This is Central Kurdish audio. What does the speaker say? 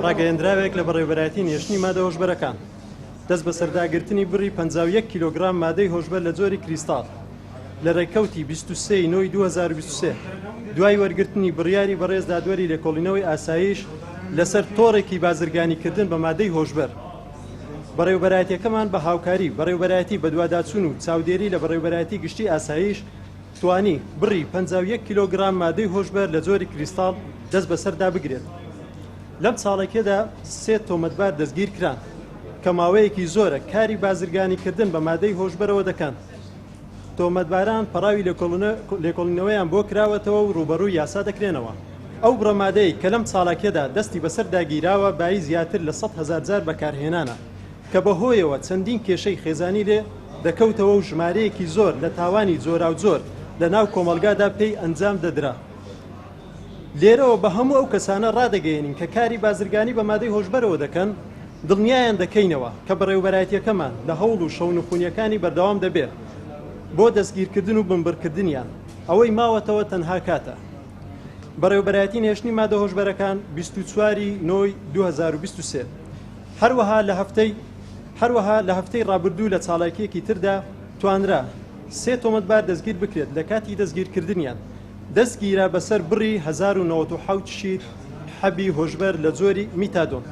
ڕاگەیەندراوێک لە بەڕێوەبەرایەتی نێشتنی مادە هۆشبەرەکان. دەست بەسەرداگرتنی بڕی 51 کیلۆگرام مادەی هۆشبەر لە جۆری کریستاڵ لە ڕێککەوتی 23 ی نۆی 2023 دوای وەرگرتنی بڕیاری بەڕێز دادوەری لێکۆڵینەوەی ئاسایش لەسەر تۆڕێکی بازرگانیکردن بە مادەی هۆشبەر بەڕێوەبەرایەتیەکەمان بە هاوکاری بەڕێوەبەرایەتی بەدواداچوون و چاودێری لە بەڕێوەبەرایەتی گشتی ئاسایش توانی بڕی 51 کیلۆگرام مادەی هۆشبەر لە جۆری کریستاڵ دەست بەسەردا بگرێت. لەم چاڵەکیەدا سێ تۆمەتبار دەستگیرکران کە ماوەیەکی زۆرە کاری بازرگانیکردن بە مادەی هۆشبەرەوە دەکەن. تۆمەتباران پەڕاوی لێکۆڵینەوەیان بۆ کراوەتەوە و ڕووبەڕووی یاسا دەکرێنەوە. ئەو بڕە مادەی کە لەم چالاکیەدا دەستی بەسەردا گیراوە بایی زیاتر لە 100,000 جار بەکارهێنانە کە بەهۆیەوە چەندین کێشەی خێزانی لێ دەکەوتەوە و ژمارەیەکی زۆر لە تاوانی جۆراوجۆر لە ناو کۆمەڵگادا پێی ئەنجام دەدرا. لێرەوە بە هەموو ئەو کەسانە ڕادەگەیەنین کە کاری بازرگانی بە مادەی هۆشبەرەوە دەکەن، دڵنیایان دەکەینەوە کە بەڕێوەبەرایەتییەکەمان لە هەوڵ و شەونخونییەکانی بەردەوام دەبێت بۆ دەستگیرکردن و بنبڕکردنیان، ئەوەی ماوەتەوە تەنها کاتە. بەڕێوەبەرایەتی نەهێشتنی مادە هۆشبەرەکان 24 ی نۆی 2023 هەروەها لە هەفتەی هەروەها لە هەفتەی ڕابردوو لە چالاکییەکی تردا توانرا سێ تۆمەتبار دەستگیر بکرێت لە کاتی دەستگیرکردنیان دەست گیرا بەسەر بڕی 1097 شیت حەبی هۆشبەر لە جۆری میتادۆن.